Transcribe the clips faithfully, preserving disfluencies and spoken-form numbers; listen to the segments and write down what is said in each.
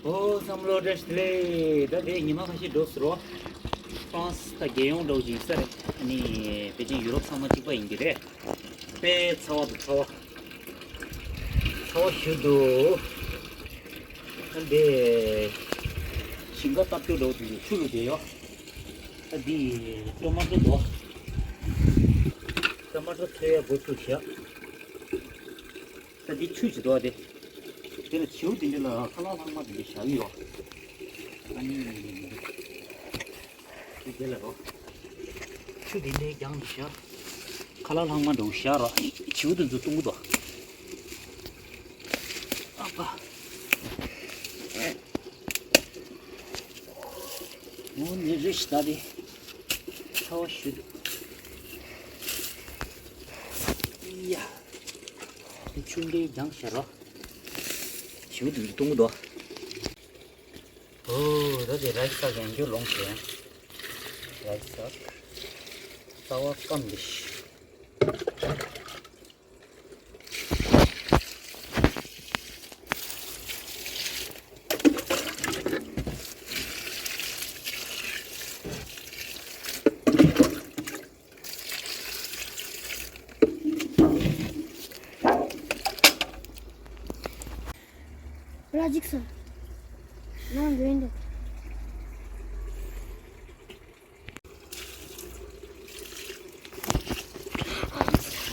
ཨོ་བསམ་བློ་བཀྲ་ཤིས་བདེ་ལེགས། ད་དེ་ཉི་མ་ཁ་ཤས་འགྲོ་སོང་རོ། ཧྥ་རན་སི་ད་རྒྱལ་ཡོངས་འགྲོ་བཞིན་ས་རེད། ཨ་ནི་པེ་ཅིང་ཡུ་རོབ་ཚང་མ་གཅིག་པ་ཡིན་གྱི་རེད། དཔེ་ཚ་བ་དང་ཚ་བ། ཚ་བ་ཞུ་འདུག་ཨ་འདི་ཞིང་ཁ་བཏབ་རྒྱུ་འགྲོ་དུས་ཆུ་ལུ་བསྡད་ཡོད། ཨ་འདི་ཊོ་མ་ཊོ་འདུག་ཊོ་མ་ཊོ་ཚོས་ཡ་འགོ་ཚུགས་ཤག་ད་འདི་ཆུ་ཅིག་འདུག་ཨ་དེ། དེ་ལ་བྱིའུ་དེ་འདྲ་ལ་ཁ་ལག་ལྷག་མ་དེ་འདྲ་བཞག་གི་ཡོད། ཨ་ནི། དེ་དེ་ལ་རོ། ཆུ་དེ་འདྲའི་རྒྱང་དུ་བཞག་ཁ་ལག་ལྷག་མ་འདྲ་བོ་བཞག་རོ། བྱིའུ་དེ་ཚོ་བཏུང་གི་འདུག་ཨ་ཕ། འོ་ནི་རེ་ཞིག་ད་དེ། ཚ་བ་ཞུ་འདུག་ཡ། དེ་ཆུ་འདྲའི་རྒྱང་བཞག་རོ། བྱིའུ་དེ་ཚོ་བཏུང་གི་འདུག་ཨོ། ད་དེ་ར་ས་གན་རྒྱུ་ལོངས་ཏེ། ར་ས། རྩ་བ་སྐམ་འདི་ཤི། ར་འཇིགས་སོང་། ནང་འགྲོ་ཡིན་འདུག་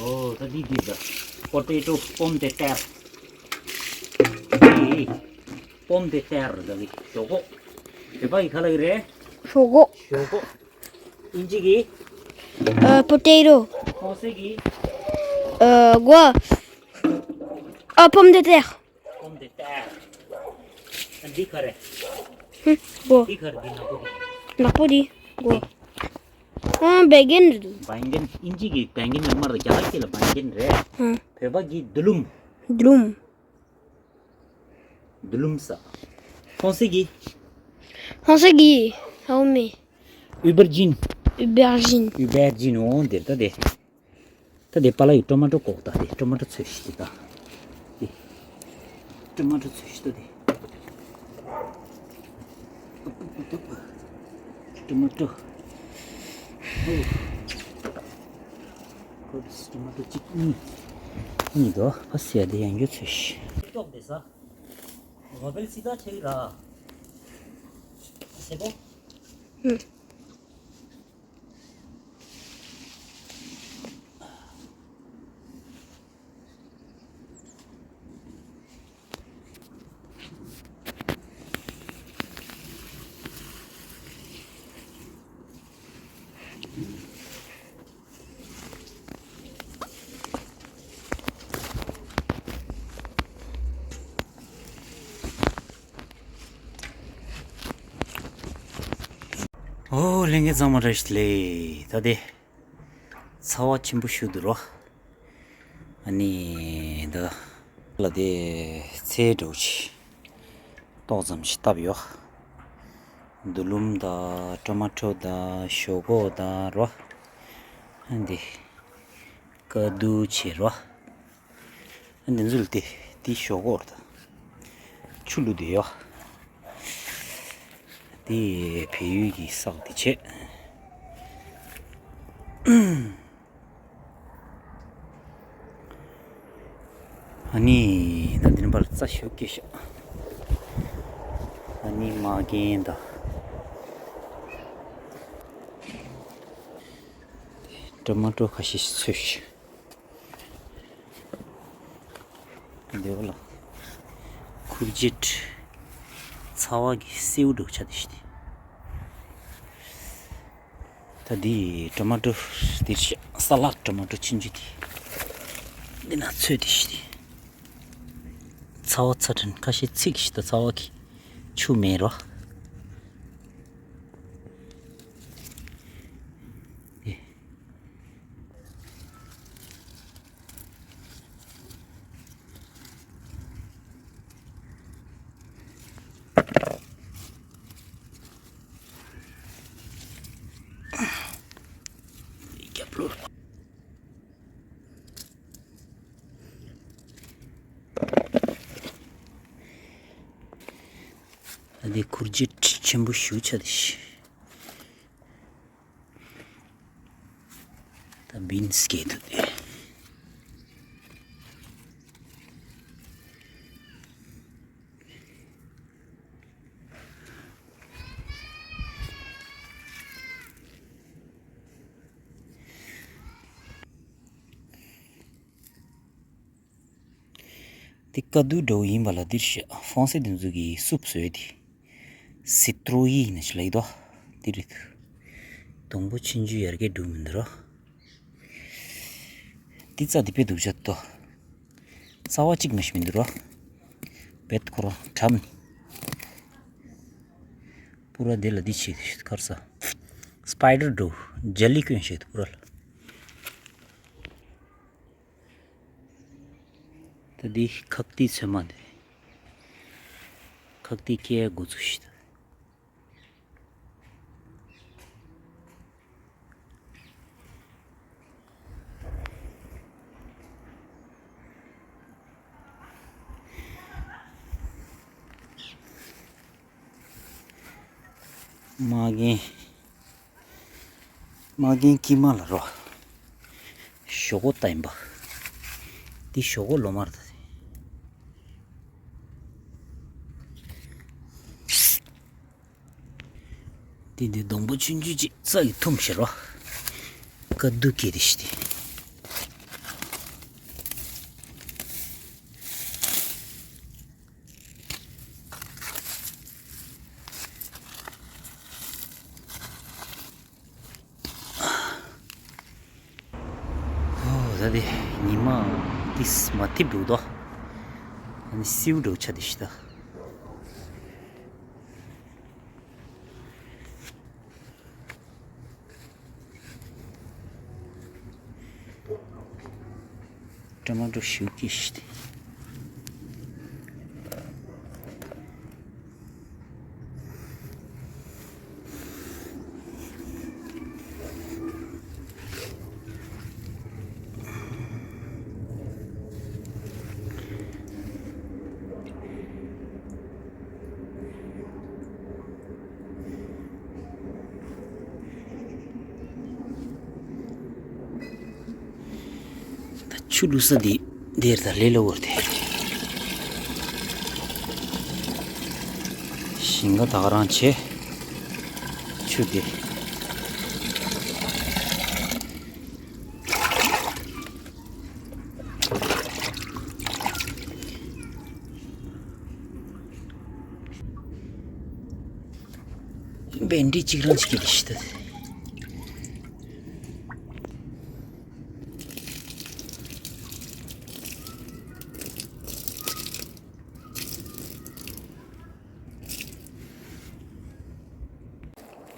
ཨོ་ད་འདི་འདི་ད་པོ་ཏེ་ཊོ་པོམ་ཏེ་ཏེར། འདི་པོམ་ཏེ་ཏེར་ད་གི་ཞོག་ཁོག་བོད་པ་ཡི་ག་ལ་གི་རེད། ཞོག་ཁོག་ཞོག་ཁོག་ཨིན་ཇི་གི་ཨ་པོ་ཏེ་ཊོ། ཧྥ་རན་སི་གི་ཨ་གོ་ཨ་པོམ་ཏེ་ཏེར། པོམ་ཏེ་ཏེར། ཨ་འདི་ག་རེད། ཧུམ་གོ་འདི་ག་རེད། འདི་ནག་པོ་འདི། ནག་པོ་འདི་གོ་ཨ་བེ་གན་རེད་འདུག་བེང་གན། ཨིན་ཇི་གི་བེང་གན་ཡོད་མ་རེད། རྒྱ་གར་སྐད་ལ་བེང་གན་རེད། ཧུམ་བོད་པ་གི་དུ་ལུམ། དུ་ལུམ། དུ་ལུམ་ས། ཧྥ་རན་སི་གི་ཧྥ་རན་སི་གི་ཨོ་མེ། ཨུ་བར་ཇིན། ཨུ་བར་ཇིན། ཨུ་བར་ཇིན། འོ་འདིར་ད་དེ། ད་དེ་པ་ལ་ཡི་ཊོ་མ་ཊོ་ཀོག་ད་དེ་ཊོ་མ་ཊོ་ཚོས་ཤིག་ད། དེ། ཊོ་མ་ཊོ་ཚོས་ཤིག་ད་དེ། ཊོ་མ་ཊོ། ཨོ། ཁོ་ཊོ་མ་ཊོ་གཅིག་གཉིས། གཉིས་དོ་ཕ་སེ་དེ་ཡང་རྒྱུ་ཚོས་ཤིག་ཀྱོག་དེ་ས། མོ་བེལ་སི་ད་ཆེ་ར། སེ་པོ། ཨུ། ཨོ་ལྷན་རྒྱས་ཚང་མ་བཀྲ་ཤིས་བདེ་ལེགས། ད་དེ་ཚ་བ་ཆེན་པོ་ཞུ་འདུག་རོ། ཨ་ནི་ད་ལ་དེ་ཚལ་འགྲོ་ཆེ་ཏོག་ཙམ་ཞིག་བཏབ་ཡོད། དུ་ལུམ་དང་ཊོ་མ་ཊོ་དང་ཞོག་ཁོག་དང་རོ། ཨ་འདི་ཀ་དུ་ཆེ་རོ། འདི་ཚོ་ལ་དེ་དེ་ཞོག་ཁོག་དང་ཆུ་བླུགས་དེ་ཡོད། དེ་བལ་ཡུལ་གྱི་ས་དེ་བྱས། ཨ་ནི་ད་འདི་ནས་པར་རྩྭ་ཞོ་སྐྱེས་ཤག་ཨ་ནི་མ་རྒན་དང་ཊོ་མ་ཊོ་ཁ་ཤས་ཤིག་ཚོས་ཤག་འདི་བ་ལ་ཁུར་ཇེཊ་ཚ་བ་གི་སེའུ་འགྲོ་ཆ་དེ་ཤི་དེ། ད་འདི་ཊོ་མ་ཊོ་དེ་ཤ་ས་ལག་ཊོ་མ་ཊོ་ཆུང་ཆུང་དེ། འདི་ན་ཚོས་དེ་ཤི་དེ། ཚ་བ་ཚ་ཕྲན་ཁ་ཤས་ཚིག་ཤི་ད་ཚ་བ་གི་ཆུ་མེད་རོ། རྒྱབ་ལོགས། འདི་ཁུར་ཆེ་ཆེན་པོ་ཞིག་ཆགས་ཏེ། ད་བིན་སི་སྐྱེས་ཐུབ་དེ། དེ་དཀའ་སྡུག་འདྲ་བོ་ཡིན་པ་ལ་འདིར་བཞག་ཧྥོང་སེ་དེ་ཚོ་གིས་སུབ་བཟོས་ཏེ། སི་ཏྲོ་ཡི་ནི་ཅི་ལ་ཡི་དོ། དེ་རེད། སྡོང་པོ་ཆུང་ཆུང་ཡར་རྒྱས་འགྲོ་མི་འདུག་རོ། དེ་རྩྭ་དེ་དཔེ་སྡུག་ཅག་ཏོ། རྩ་བ་གཅིག་མ་ཞིག་མི་འདུག་རོ། བེད་ཁོ་རོ་གྲམ། པུ་ར་དེ་ལ་འདི་ཆེ་དེ་ཤི་ཁར་ས། སི་པའི་ཌར་འགྲོ། ཇ་ལི་ཀོན་ཤེད་པུ་ར་ལ། ད་འདི་ཁག་ཏི་ཚོད་མ་འདི། ཁག་ཏི་སྐྱེ་འགོ་ཚུགས་ཤིག་ད། མ་རྒན། མ་རྒན་ཀི་མ་ལ་རོ། ཞོག་གོ་ལྟ་ཡིན་པ། འདི་ཞོག་གོ་ལོ་མར་ད། འདི་འདི་སྡོང་པོ་ཆུང་ཆུང་ཅིག་རྩྭ་ཡི་ཐུམ་ཤར་བ། དཀའ་སྡུག་སྐྱེས་ཏེ་ཤི་སྟེ། ཨོ་ད་དེ་ཉི་མ་ཏིས་མ་ཐིབ་འདུག་དོ། ཨ་ནི་སིའུ་འགྲོ་ཆ་དེ་ཤི་ད། ཊ་མ་ཊོ་ཞིག་ཀྱིས། ད་ཆུ་བླུག་ས་འདི་འདིར་ད་ལས་སླ་བོར་ཏེ། ཞིང་ཁ་ད་ག་རང་བྱེད། ཆུ་འདི། བན་ཌི་གཅིག་རང་ཞིག་གིས་ཤི་ད།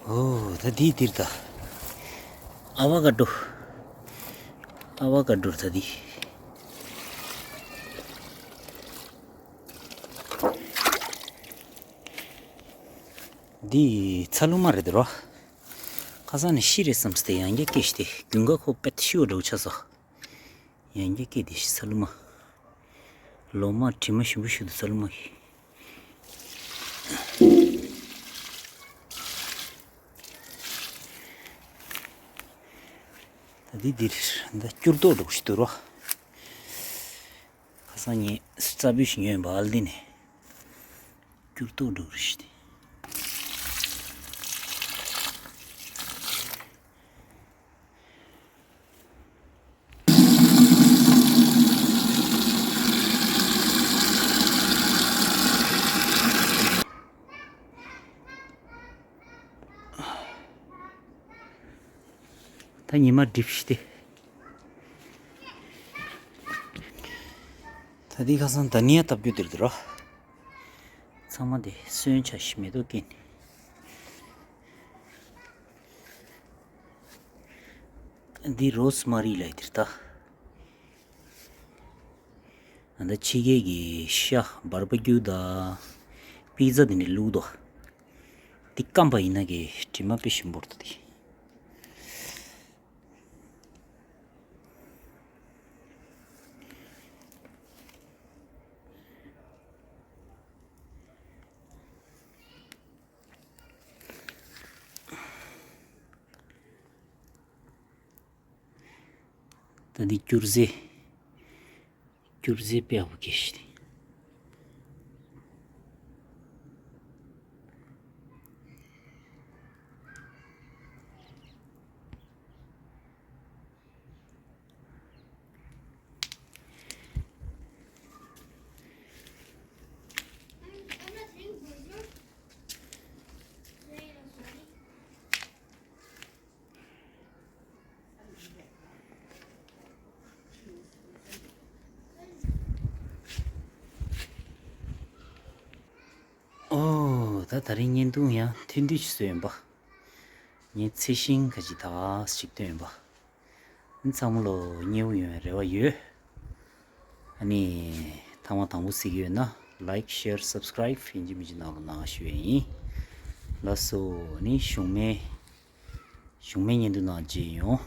ཨོ་ད་འདི་འདིར་ད། ཨ་བ་ག་ཌོ། ཨ་བ་ག་ཌོ་ད་འདི། འདི་ཚ་ལུ་མ་རེད་དེ་རོ། ཁ་སང་ནས་ཤི་རེད་བསམ་སྟེ་ཡང་བསྐྱར་སྐྱེས་ཏེ་རྒྱུན་ཁ་ཁོ་པད་ཤི་བ་འདྲ་བོ་ཆགས་སོ། ཡང་བསྐྱར་སྐྱེས་ཏེ་ཤི་ཚ་ལུ་མ། ལོ་མ་དྲི་མ་ཞིམ་པོ་ཞིག་འདུག་ཚ་ལུ་མ་གི། ད་འདི་འདིར་འདི་སྐྱུར་ཏོག་འདྲ་བོ་ཞིག་འདུག་རོ། ཁ་སང་ངས་རྩ་སྦུལ་ཞིག་ཉོས་ཡིན་པ་ཨལ་ཌི་ནས། སྐྱུར་ཏོག་འགྲོ་རེ་ཞིག་སྟེ། ད་ཉི་མ་འགྲིབ་ཤི་སྟེ། ད་འདི་ཁ་སང་ད་ནི་ཡ་བཏབ་རྒྱུ་དེར་དེ་རོ། ཚང་མ་དེ་སོན་ཆ་ཞིག་མེ་ཏོག་སྐྱེས་ནས། འདི་རོ་སི་མ་རི་ལ་ཡི་དེར་ད། ཨ་ད་ཕྱི་རྒྱལ་གྱི་ཤ་བར་བ་ཀྱུ་དང་པི་ཛ་དེ་འདྲ་བླུགས་དོ། འདི་སྐམ་པ་ཡིན་ན་གི་དྲི་མ་དཔེ་ཞིམ་པོར་འདུག་དེ། ད་འདི་སྐྱུར་རྫས། སྐྱུར་རྫས་དཔེ་ཡག་པོ་སྐྱེས་ཤིག་ཨོ། ད་ད་རིང་བརྙན་ཐུང་ཡང་ཐུང་ཐུང་ཞིག་བཟོས་ཡིན་པ། ངའི་ཚེ་ཤིང་ཁ་ཅིག་ད་ཞིག་བཏོན་ཡིན་པ། ཚང་མ་ལོ་མཉེས་པོ་ཡོང་བའི་རེ་བ་ཡོད། ཨ་ནི། ཐེངས་མ་དང་པོ་གཟིགས་ཡོད་ན་like, share, subscribe ཡིན་གཅིག་མིན་གཅིག་གནང་རོགས་གནང་ཞུ་ཡ་ཡིན། ལགས་སོ། ཨ་ནི་གཞུག་མའི། གཞུག་མའི་བརྙན་ཐུང་ནང་མཇལ་ཡོང་།